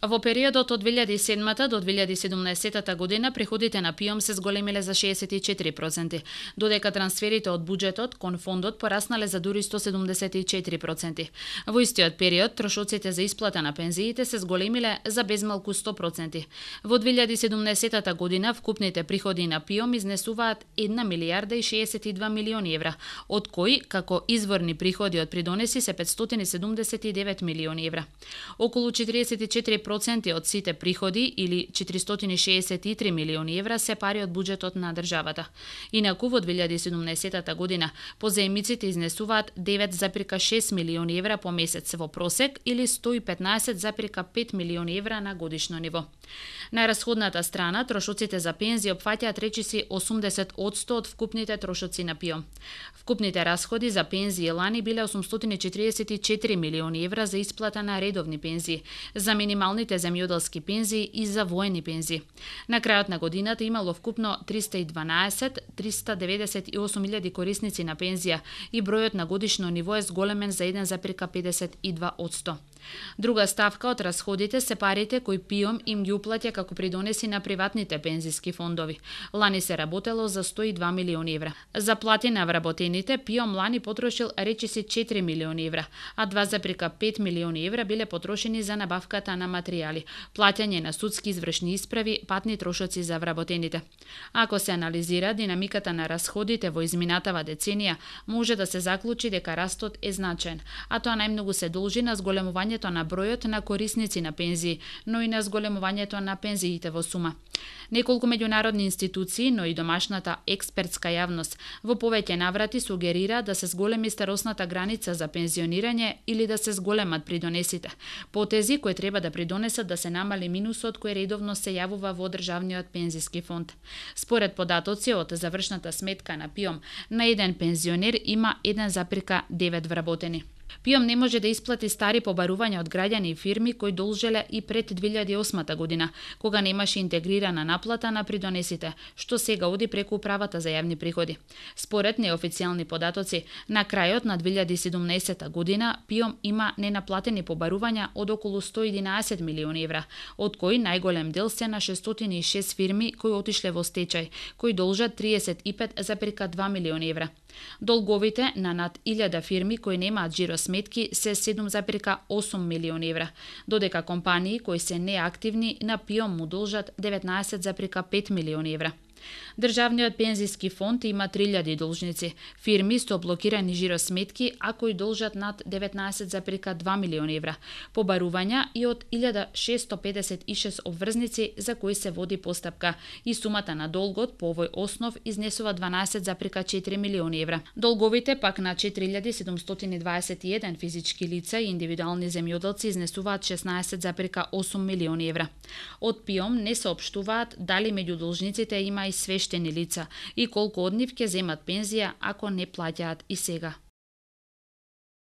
Во периодот од 2007 до 2017 година приходите на ПИОМ се зголемиле за 64%, додека трансферите од буџетот кон фондот пораснале за дури 174%. Во истиот период трошоците за исплата на пензиите се зголемиле за безмалку 100%. Во 2017 година вкупните приходи на ПИОМ изнесуваат 1 милијарда и 62 милиони евра, од кои како изворни приходи од придонеси се 579 милиони евра. Околу 44% од сите приходи или 463 милиони евра се пари од буџетот на државата. Инаку во 2017 година позаемниците изнесуваат 9,6 милиони евра по месец во просек или 115,5 милиони евра на годишно ниво. На расходната страна трошоците за пензии опфаќаат речиси 80% од вкупните трошоци на ПИОМ. Вкупните расходи за пензии лани биле 844 милиони евра за исплата на редовни пензии, за минималните земјоделски пензии и за воени пензии. На крајот на годината имало вкупно 398.000 корисници на пензија и бројот на годишно ниво е зголемен за 1,52%. Друга ставка од расходите се парите кои ПИОМ им ги уплаќа како придонеси на приватните пензиски фондови. Лани се работело за 102 милиони евра. За плати на вработените ПИОМ лани потрошил речиси 4 милиони евра, а 2,5 милиони евра биле потрошени за набавката на материјали, плаќање на судски извршни исправи, патни трошоци за вработените. Ако се анализира динамиката на расходите во изминатава деценија, може да се заклучи дека растот е значаен, а тоа најмногу се должи на зголемувањето на бројот на корисници на пензии, но и на зголемувањето на пензиите во сума. Неколку меѓународни институции, но и домашната експертска јавност во повеќе наврати сугерира да се зголеми старосната граница за пензионирање или да се зголемат придонесите, потези кои треба да придонесат да се намали минусот кој редовно се јавува во државниот пензиски фонд. Според податоци од завршната сметка на ПИОМ, на еден пензионер има 1,9 вработени. ПИОМ не може да исплати стари побарувања од граѓани и фирми кои должеле и пред 2008 година, кога немаше интегрирана наплата на придонесите, што сега оди преку управата за јавни приходи. Според неофицијални податоци, на крајот на 2017 година ПИОМ има ненаплатени побарувања од околу 111 милиони евра, од кои најголем дел се на 606 фирми кои отишле во стечај, кои должат 35,2 милиони евра. Долговите на над 1000 фирми кои немаат жиросметки се 7,8 милиони евра, додека компании кои се неактивни на ПИОМ му должат 19,5 милиони евра. Државниот пензиски фонд има 3000 должници, фирми со блокирани жиросметки, а кои должат над 19,2 милиони евра, побарувања и од 1656 обврзници за кои се води постапка и сумата на долгот по овој основ изнесува 12,4 милиони евра. Долговите пак на 4721 физички лица и индивидуални земјоделци изнесуваат 16,8 милиони евра. Од ПИОМ не соопштуваат дали меѓу должниците има и свештени лица и колку од нив ќе земат пензија ако не плаќаат и сега.